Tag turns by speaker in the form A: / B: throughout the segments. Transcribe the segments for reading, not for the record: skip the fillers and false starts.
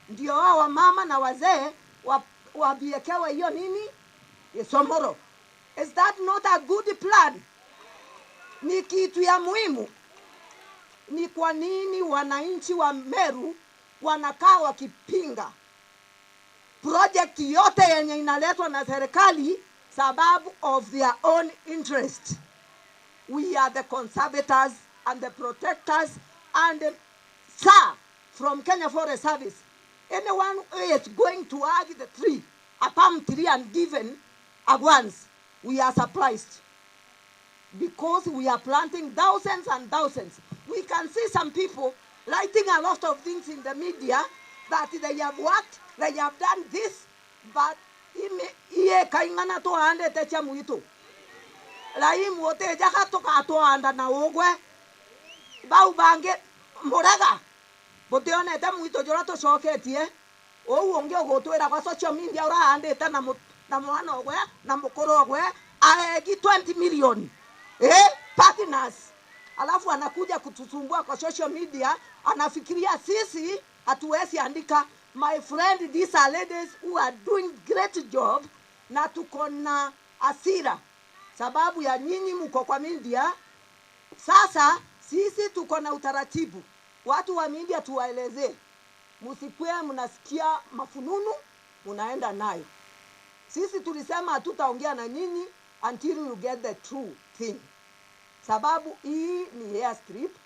A: Ndio hao wamama na wazee wabiekewe hiyo nini? Somoro. Is that not a good plan? Ni kitu ya muhimu. Ni kwa nini wananchi wa Meru wanakaa wakipinga project yote yenye inaletwa na serikali sababu of their own interest? We are the conservators and the protectors and the, sir, from Kenya Forest Service, anyone who is going to hug the tree, a palm tree and given at once, we are surprised. Because we are planting thousands and thousands. We can see some people writing a lot of things in the media that they have worked, they have done this, but iye kaingana to ande techa muito. Lai muote jaka toka to anda na ogwe. Bau bange moraga. Boteone te muito jora to soketie. O onge ogotwera kwa social media ora ande ta na na mwana ogwe na mukoro ogwe aegi 20 million. Partners. Alafu anakuja kutusumbua kwa social media, anafikiria sisi hatuwezi andika. My friend, these are ladies who are doing great job, na tuko na hasira sababu ya nyinyi mko kwa media. Sasa sisi tuko na utaratibu, watu wa media tuwaelezee, msikue mnasikia mafununu mnaenda nayo. Sisi tulisema hatutaongea na nyinyi until you get the true thing. Sababu hii ni airstrip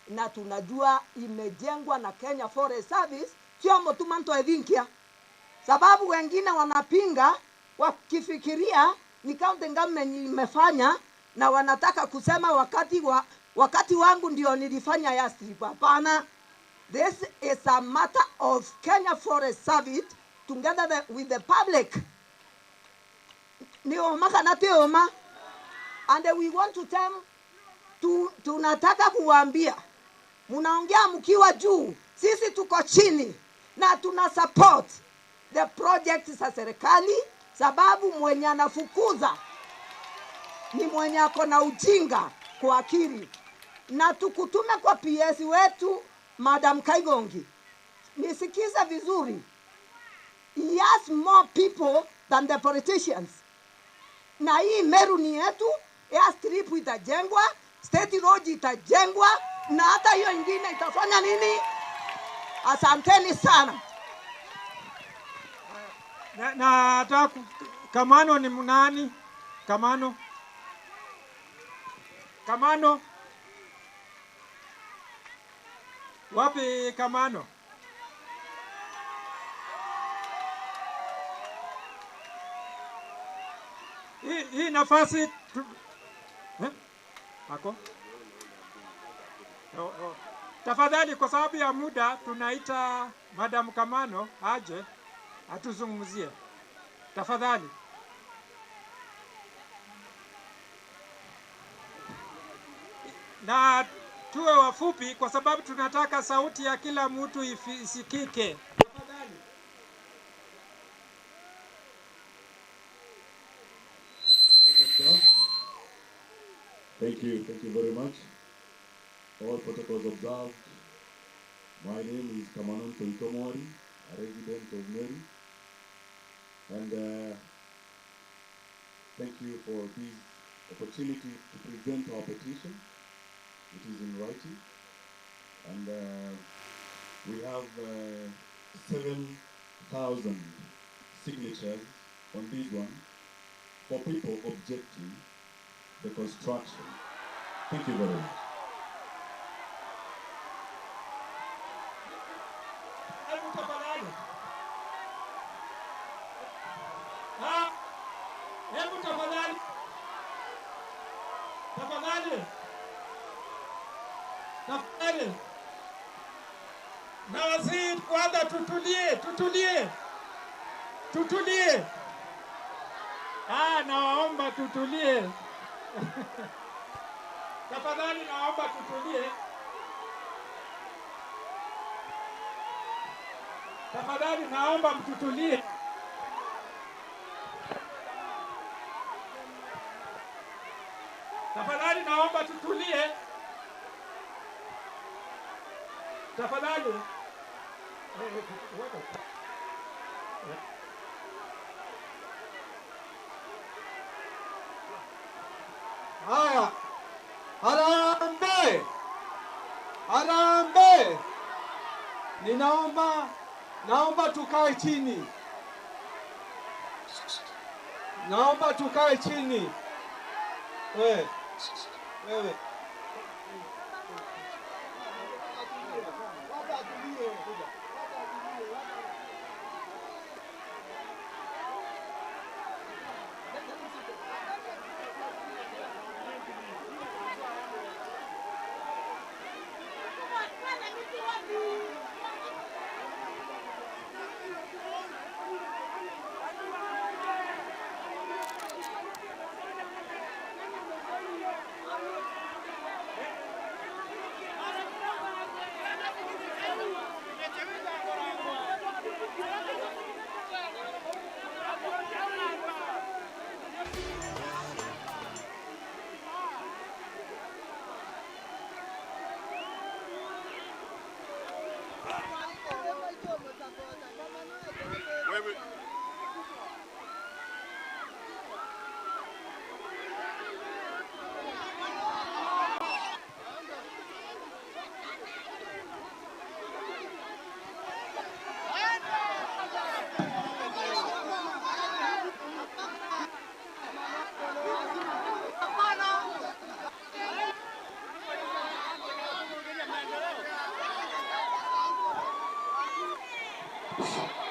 A: na tunajua imejengwa na Kenya Forest Service, sio mtumanto edhinkia. Sababu wengine wanapinga wakifikiria ni county government imefanya na wanataka kusema wakati wangu ndio nilifanya airstrip. Hapana. This is a matter of Kenya Forest Service together with the public. Ni oma kana te oma. And we want to tell, tunataka kuwaambia, munaongea mkiwa juu, sisi tuko chini na tuna support the project za serikali, sababu mwenye anafukuza ni mwenye ako na ujinga kwa akili. Na tukutume kwa PS wetu Madam Kaigongi, nisikize vizuri, he has more people than the politicians. Na hii Meru ni yetu, airstrip itajengwa, State Road itajengwa, na hata hiyo ingine itafanya nini? Asanteni sana.
B: Na Kamano ni nani? Kamano. Kamano. Wapi Kamano? Hii nafasi Ako? Oh. Tafadhali, kwa sababu ya muda tunaita Madam Kamano aje atuzungumzie. Tafadhali. Na tuwe wafupi kwa sababu tunataka sauti ya kila mtu isikike. Tafadhali.
C: Thank you very much. All protocols observed. My name is Kamano Toitomori, a resident of Meru. And thank you for this opportunity to present our petition. It is in writing. And we have 7,000 signatures on this one for people objecting the construction. Thank you very much.
B: Tafadhali. Na waziri kwanza tutulie. Tutulie. Nawaomba tutulie. Tafadhali naomba tutulie. Tafadhali naomba mtutulie. Tafadhali naomba tutulie. Tafadhali.
D: Haya, harambee, harambee! Ninaomba, naomba tukae chini, naomba tukae chini. Wewe, wewe.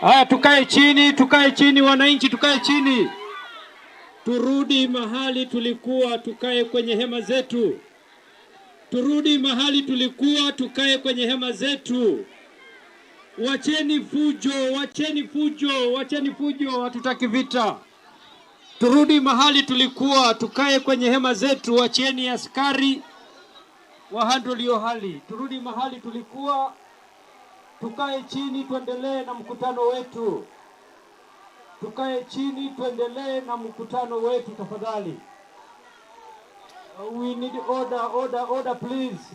D: Haya, tukae chini, tukae chini wananchi, tukae chini. Turudi mahali tulikuwa, tukae kwenye hema zetu. Turudi mahali tulikuwa, tukae kwenye hema zetu. Wacheni fujo, wacheni fujo, wacheni fujo, hatutaki vita. Turudi mahali tulikuwa, tukae kwenye hema zetu. Wacheni askari wa handle hiyo hali. Turudi mahali tulikuwa, tukae chini, tuendelee na mkutano wetu. Tukae chini, tuendelee na mkutano wetu tafadhali. We need order, order, order please.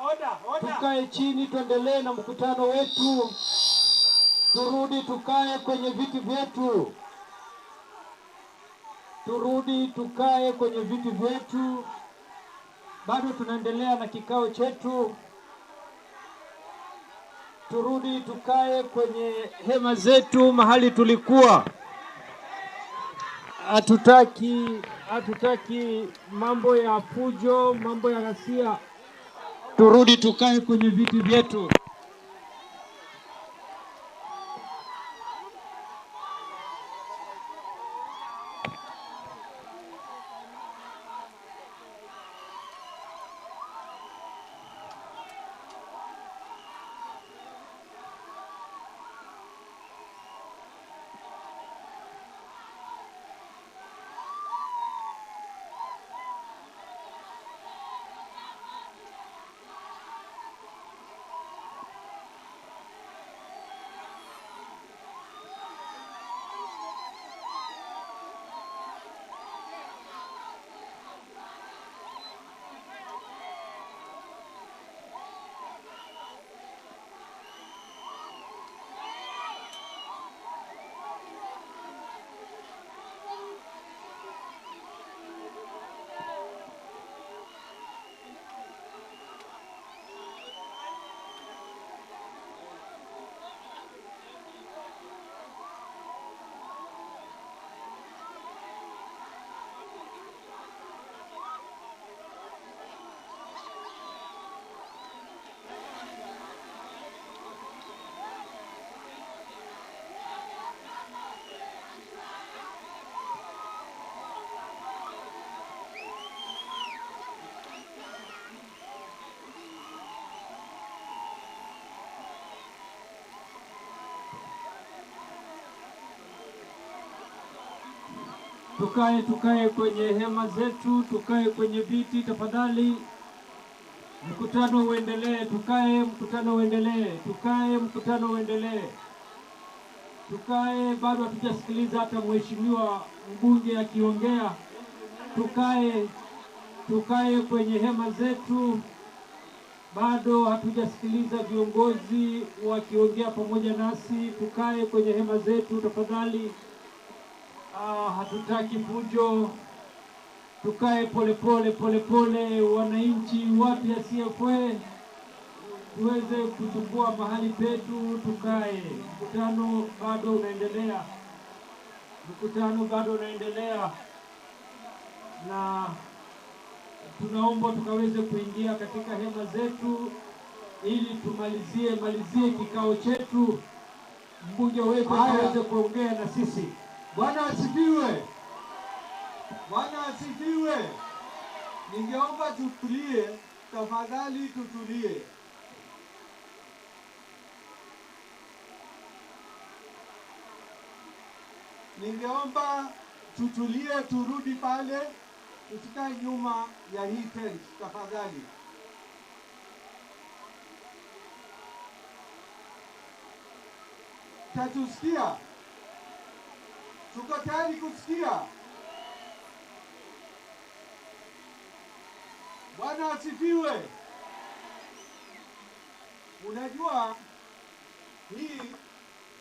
B: Order, order.
D: Tukae chini, tuendelee na mkutano wetu. Turudi tukae kwenye viti vyetu. Turudi tukae kwenye viti vyetu. Bado tunaendelea na kikao chetu. Turudi tukae kwenye hema zetu mahali tulikuwa. Hatutaki mambo ya fujo, mambo ya ghasia. Turudi tukae kwenye viti vyetu. Tukae, tukae kwenye hema zetu, tukae kwenye viti tafadhali. Mkutano uendelee, tukae, mkutano uendelee, tukae, mkutano uendelee, tukae. Bado hatujasikiliza hata mheshimiwa mbunge akiongea. Tukae, tukae kwenye hema zetu, Bado hatujasikiliza viongozi wakiongea pamoja nasi. Tukae kwenye hema zetu tafadhali. Hatutaki fujo, tukae polepole polepole. Wananchi wapya CFA tuweze kuchukua mahali petu, tukae. Mkutano bado unaendelea, mkutano bado unaendelea, na tunaomba tukaweze kuingia katika hema zetu ili tumalizie malizie kikao chetu, mbunge wetu aweze kuongea na sisi.
E: Bwana asifiwe. Bwana asifiwe. Ningeomba tutulie, tafadhali tutulie. Ningeomba tutulie, turudi pale, tusikae nyuma ya hii tent tafadhali. Tatusikia? Tuko tayari kusikia? Bwana asifiwe. Unajua hii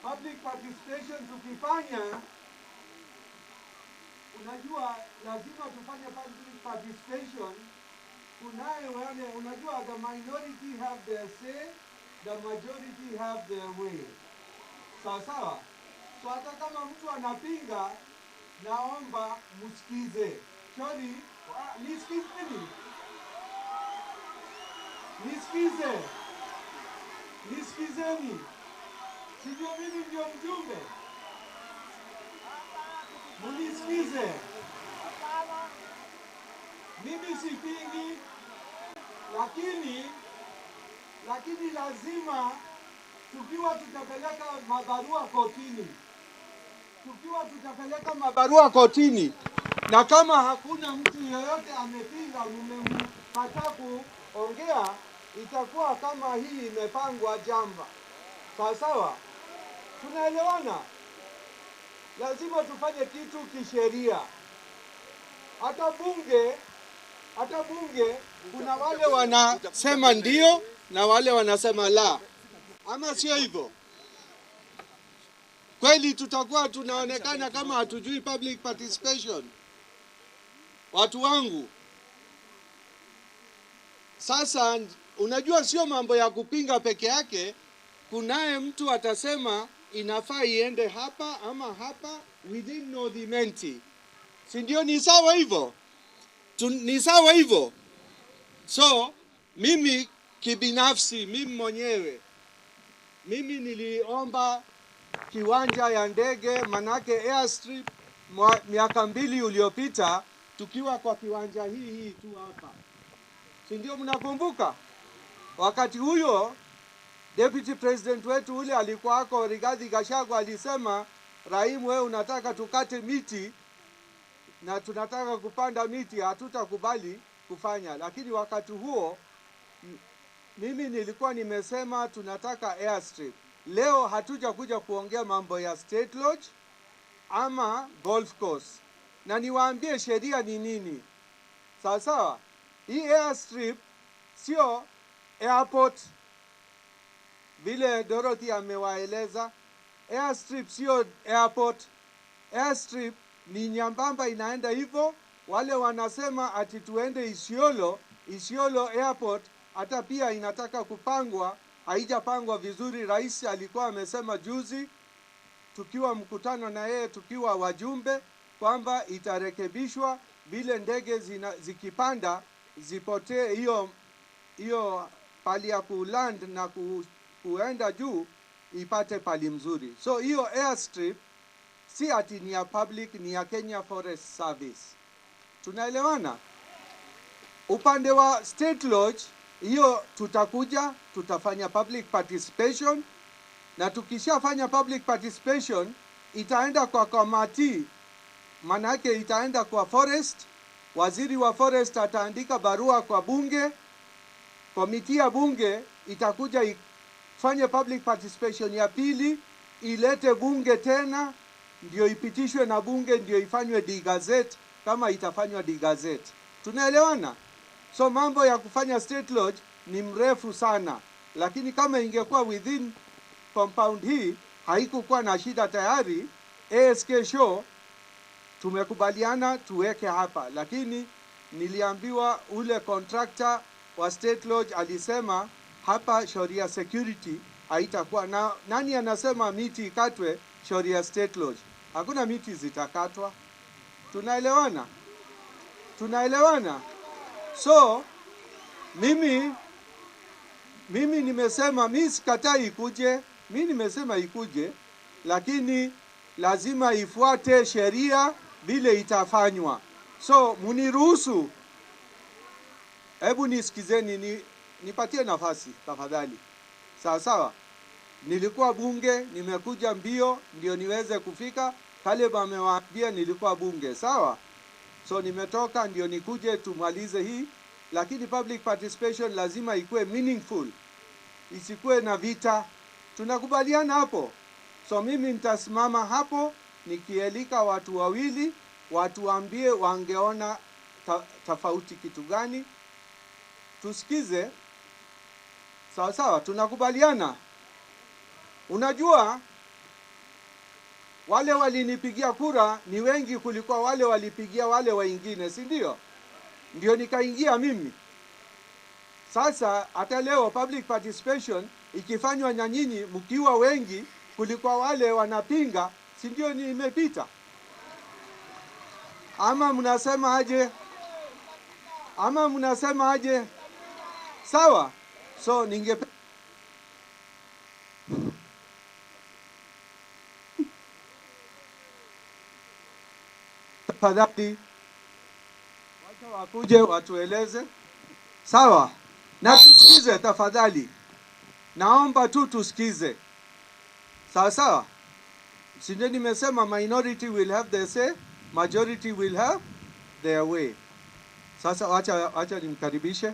E: public participation tukifanya, unajua lazima tufanye public participation. Kunaye wale, unajua the minority have their say, the majority have their way. Sawa sawa. So hata kama mtu anapinga, naomba msikize. Sorry, nisikizeni. Nisikize. Nisikizeni. Sijui mimi ndio mjumbe. Munisikize. Mimi sipingi, lakini lazima tukiwa tutapeleka mabarua kotini, tukiwa tutapeleka mabarua kotini, na kama hakuna mtu yeyote amepinga, mmempata kuongea, itakuwa kama hii imepangwa jamba. Sawa sawa, tunaelewana? Lazima tufanye kitu kisheria. Hata bunge kuna wale wanasema ndio na wale wanasema la, ama sio hivyo? Kweli tutakuwa tunaonekana kama hatujui public participation. Watu wangu, sasa unajua sio mambo ya kupinga peke yake. Kunaye mtu atasema inafaa iende hapa ama hapa within North Imenti, si ndio? Ni sawa hivyo? Ni sawa hivyo? So mimi kibinafsi, mimi mwenyewe, mimi niliomba kiwanja ya ndege, manake airstrip miaka 2 uliopita, tukiwa kwa kiwanja hii tu hapa, si ndio? Mnakumbuka wakati huyo Deputy President wetu ule alikuwa ako Rigathi Gachagua alisema, Rahimu, wewe unataka tukate miti na tunataka kupanda miti, hatutakubali kufanya. Lakini wakati huo mimi nilikuwa nimesema tunataka airstrip. Leo hatujakuja kuongea mambo ya State Lodge ama golf course, na niwaambie sheria ni nini. Sawa sawa, hii airstrip sio airport vile Dorothy amewaeleza. Airstrip sio airport. Airstrip ni nyambamba inaenda hivyo. Wale wanasema ati tuende Isiolo, Isiolo airport hata pia inataka kupangwa, haijapangwa vizuri. Rais alikuwa amesema juzi tukiwa mkutano na yeye, tukiwa wajumbe, kwamba itarekebishwa vile ndege zikipanda zipotee hiyo pali ya kuland na kuenda juu, ipate pali mzuri. So hiyo airstrip si ati ni ya public, ni ya Kenya Forest Service. Tunaelewana? Upande wa State Lodge hiyo tutakuja, tutafanya public participation, na tukishafanya public participation itaenda kwa kamati, manake itaenda kwa forest. Waziri wa forest ataandika barua kwa bunge, komiti ya bunge itakuja ifanye public participation ya pili, ilete bunge tena, ndio ipitishwe na bunge, ndio ifanywe de-gazette kama itafanywa de-gazette. Tunaelewana? So mambo ya kufanya State Lodge ni mrefu sana, lakini kama ingekuwa within compound hii haikukuwa na shida. Tayari ASK show tumekubaliana tuweke hapa, lakini niliambiwa ule contractor wa State Lodge alisema hapa Sharia Security haitakuwa na. Nani anasema miti ikatwe Sharia State Lodge? Hakuna miti zitakatwa. Tunaelewana? Tunaelewana? So mimi nimesema mi sikatai ikuje, mi nimesema ikuje, lakini lazima ifuate sheria vile itafanywa. So muniruhusu, hebu nisikizeni, nipatie nafasi tafadhali. Sawa sawa. Nilikuwa bunge, nimekuja mbio ndio niweze kufika. Caleb amewaambia nilikuwa bunge, sawa? So nimetoka ndio nikuje tumalize hii, lakini public participation lazima ikuwe meaningful, isikuwe na vita. Tunakubaliana hapo? So mimi nitasimama hapo nikielika watu wawili watuambie wangeona tofauti kitu gani, tusikize. Sawa sawa, tunakubaliana. Unajua wale walinipigia kura ni wengi kuliko wale walipigia wale wengine, si ndio? Ndio nikaingia mimi. Sasa hata leo public participation ikifanywa na nyinyi mkiwa wengi kuliko wale wanapinga, si ndio nimepita? Ama mnasema aje? Ama mnasema aje? Sawa? So ninge tafadhali wacha wakuje watueleze, sawa? Na tusikize tafadhali, naomba tu tusikize, sawa sawa. Si ndio nimesema minority will have their say, majority will have their way. Sasa wacha nimkaribishe.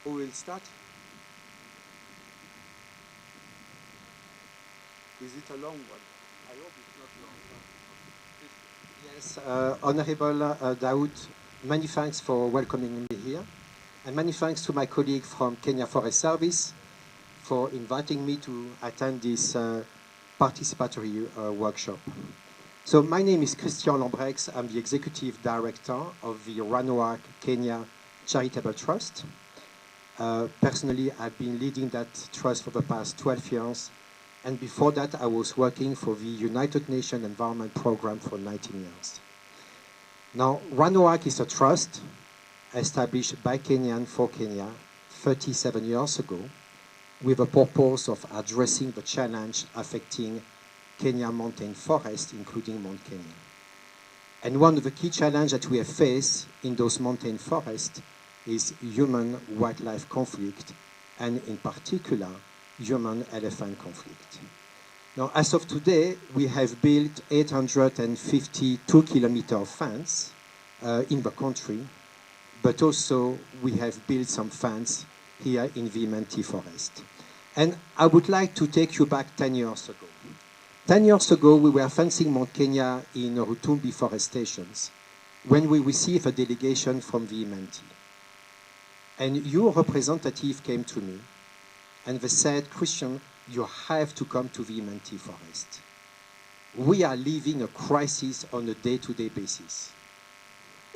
E: Who will start? Is it a long one? I hope it's not long.
F: Yes, Honorable Daud, many thanks for welcoming me here. And many thanks to my colleague from Kenya Forest Service for inviting me to attend this participatory workshop. So my name is Christian Lambrechts. I'm the Executive Director of the Ranoak Kenya Charitable Trust. Personally, I've been leading that trust for the past 12 years. And before that, I was working for the United Nations Environment Program for 19 years. Now, Ranoak is a trust established by Kenyan for Kenya 37 years ago with the purpose of addressing the challenge affecting Kenya mountain forest, including Mount Kenya. And one of the key challenges that we have faced in those mountain forests is human-wildlife conflict, and in particular, human-elephant conflict. Now, as of today, we have built 852 kilometers of fence in the country, but also we have built some fence here in the Imenti Forest. And I would like to take you back 10 years ago. 10 years ago, we were fencing Mount Kenya in Rutumbi forest stations when we received a delegation from the Imenti. And your representative came to me and they said, Christian, you have to come to the Imenti Forest. We are living a crisis on a day-to-day basis.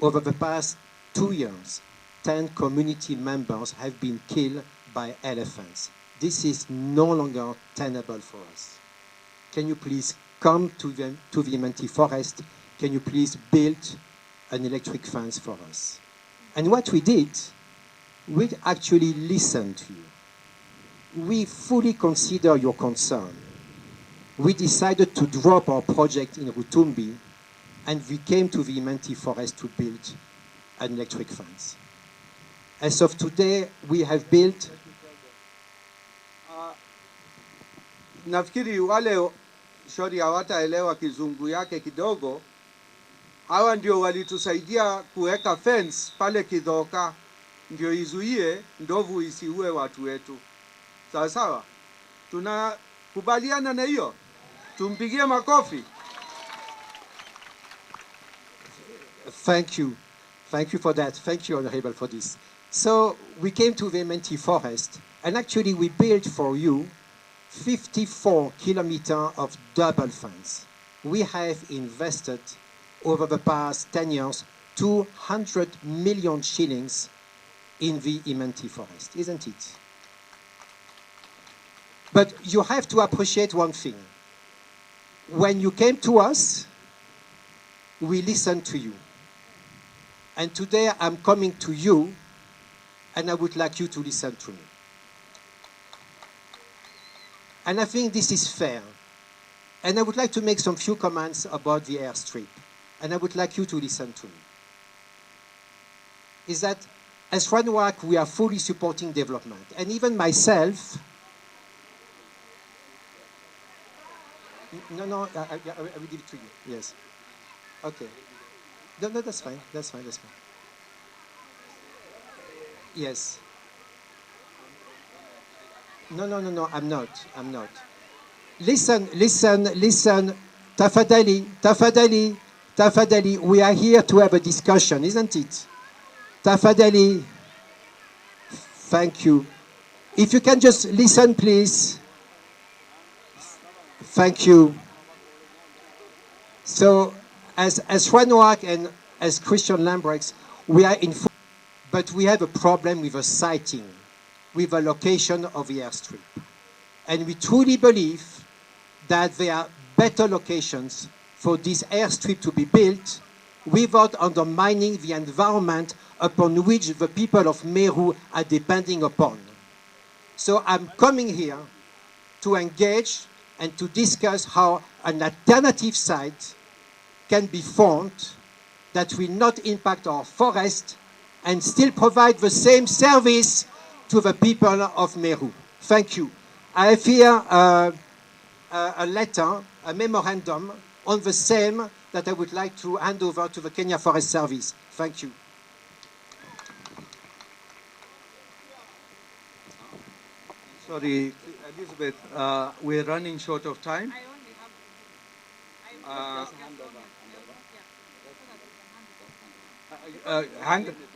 F: Over the past 2 years, 10 community members have been killed by elephants. This is no longer tenable for us. Can you please come to the Imenti Forest? Can you please build an electric fence for us? And what we did, we actually listened to you. We fully consider your concern. We decided to drop our project in Rutumbi, and we came to the Imenti Forest to build an electric fence. As of today, we have built...
E: Nafikiri wale shori hawataelewa kizungu yake kidogo. Hawa ndio walitusaidia kuweka fence pale Kithoka ndio izuie ndovu isiue watu wetu. Sawa sawa, tunakubaliana na hiyo? Tumpigie makofi.
F: Thank you. Thank you for that. Thank you, Honorable, for this. So we came to the Imenti Forest, and actually we built for you 54 kilometers of double fence. We have invested over the past 10 years 200 million shillings in the Imenti Forest, isn't it? But you have to appreciate one thing. When you came to us, we listened to you. And today I'm coming to you, and I would like you to listen to me. And I think this is fair. And I would like to make some few comments about the airstrip. And I would like you to listen to me. Is that as Ranwak, we are fully supporting development. And even myself, no, I will give it to you, yes. Okay. No, that's fine, that's fine, that's fine. Yes. No, I'm not. Listen, listen, listen. Tafadhali, tafadhali, tafadhali. We are here to have a discussion, isn't it? Tafadhali. Thank you. If you can just listen, please. Thank you. So, as Ranwak and as Christian Lambrechts, we are in, but we have a problem with a sighting, with the location of the airstrip. And we truly believe that there are better locations for this airstrip to be built without undermining the environment upon which the people of Meru are depending upon. So I'm coming here to engage and to discuss how an alternative site can be formed that will not impact our forest and still provide the same service to the people of Meru. Thank you. I have here a letter, a memorandum on the same that I would like to hand over to the Kenya Forest Service. Thank you.
E: Sorry, Elizabeth, we're running short of time.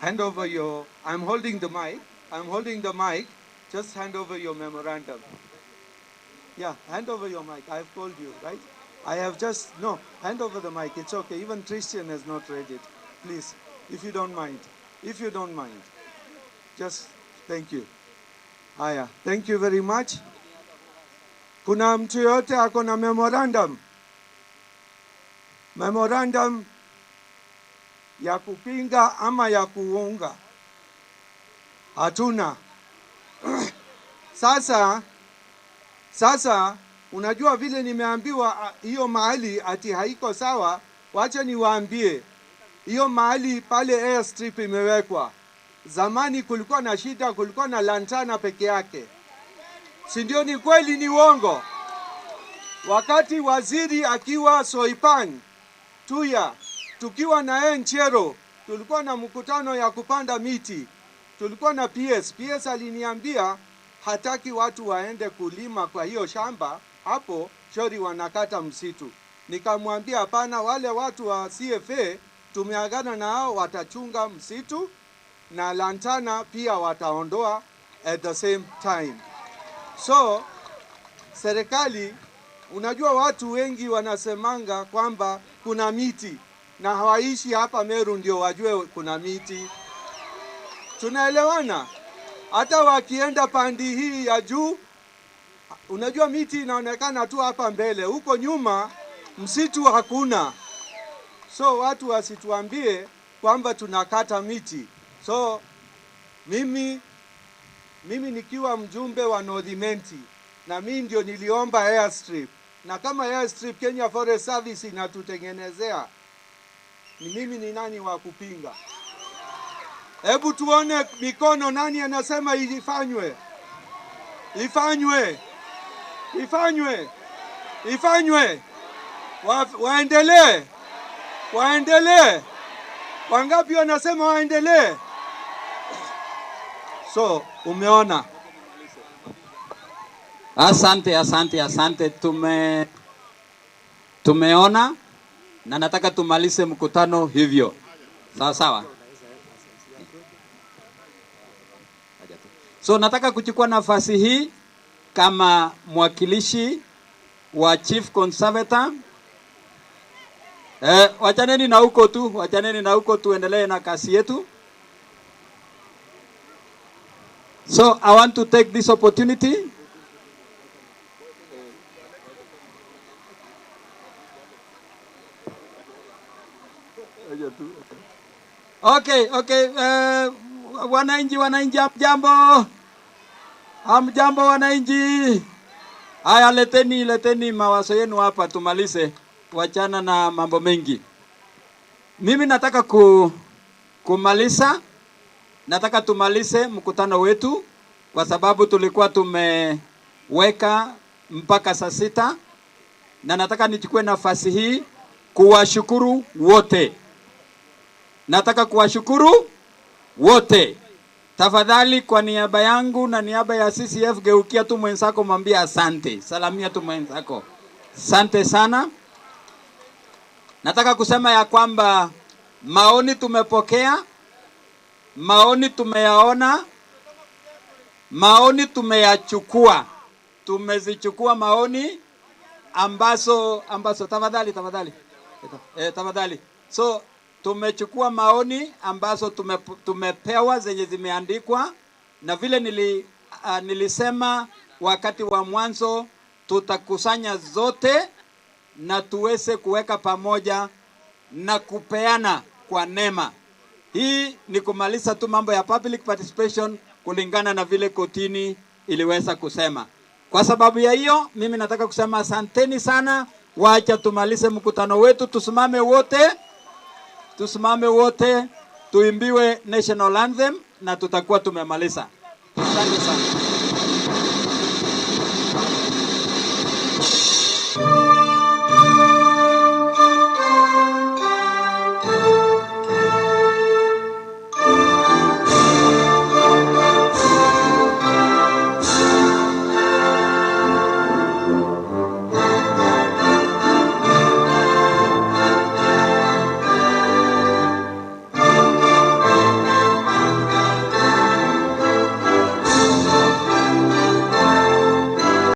E: Hand over your, I'm holding the mic. I'm holding the mic. Just hand over your memorandum. Yeah, hand over your mic. I've called you, right? I have just, no, hand over the mic. It's okay. Even Christian has not read it. Please, if you don't mind. If you don't mind. Just, thank you. Haya, thank you very much. Kuna mtu yote ako na memorandum? Memorandum ya kupinga ama ya kuunga? Hatuna. Sasa unajua vile nimeambiwa hiyo mahali ati haiko sawa, wacha niwaambie. Hiyo mahali pale airstrip imewekwa. Zamani kulikuwa na shida, kulikuwa na lantana peke yake. Si ndio? Ni kweli ni uongo? Wakati waziri akiwa Soipan Tuya, tukiwa na yeye Nchero, tulikuwa na mkutano ya kupanda miti. Tulikuwa na PS. PS aliniambia hataki watu waende kulima kwa hiyo shamba hapo, shori wanakata msitu. Nikamwambia hapana, wale watu wa CFA tumeagana na hao watachunga msitu na lantana pia wataondoa at the same time. So serikali, unajua watu wengi wanasemanga kwamba kuna miti na hawaishi hapa Meru ndio wajue kuna miti. Tunaelewana? Hata wakienda pandi hii ya juu, unajua miti inaonekana tu hapa mbele, huko nyuma msitu hakuna. So watu wasituambie kwamba tunakata miti. So mimi nikiwa mjumbe wa North Imenti, na mimi ndio niliomba airstrip, na kama airstrip Kenya Forest Service inatutengenezea, ni mimi ni nani wa kupinga? Hebu tuone mikono, nani anasema ifanywe? Ifanywe. Ifanywe. Ifanywe. Waendelee. Waendelee. Wangapi wanasema waendelee? So, umeona.
G: Asante, asante, asante. Tumeona na nataka tumalize mkutano hivyo. Sawa sawa. So nataka kuchukua nafasi hii kama mwakilishi wa Chief Conservator. Wachaneni na huko tu, wachaneni na huko, tuendelee na kazi yetu. So I want to take this opportunity. Okay. Wananchi, wananchi, hamjambo? Hamjambo wananchi? Haya, leteni, leteni mawazo yenu hapa tumalize, wachana na mambo mengi. Mimi nataka kumaliza, nataka tumalize mkutano wetu kwa sababu tulikuwa tumeweka mpaka saa 6, na nataka nichukue nafasi hii kuwashukuru wote. Nataka kuwashukuru wote. Tafadhali kwa niaba yangu na niaba ya CCF, geukia tu mwenzako mwambie asante. Salamia tu mwenzako. Asante sana. Nataka kusema ya kwamba maoni tumepokea, maoni tumeyaona, maoni tumeyachukua. Tumezichukua maoni ambazo tafadhali, tafadhali. Tafadhali. So tumechukua maoni ambazo tumepewa zenye zimeandikwa, na vile nilisema wakati wa mwanzo tutakusanya zote na tuweze kuweka pamoja na kupeana kwa neema. Hii ni kumaliza tu mambo ya public participation kulingana na vile kotini iliweza kusema. Kwa sababu ya hiyo, mimi nataka kusema asanteni sana. Wacha tumalize mkutano wetu, tusimame wote. Tusimame wote, tuimbiwe national anthem na tutakuwa tumemaliza. Asante sana.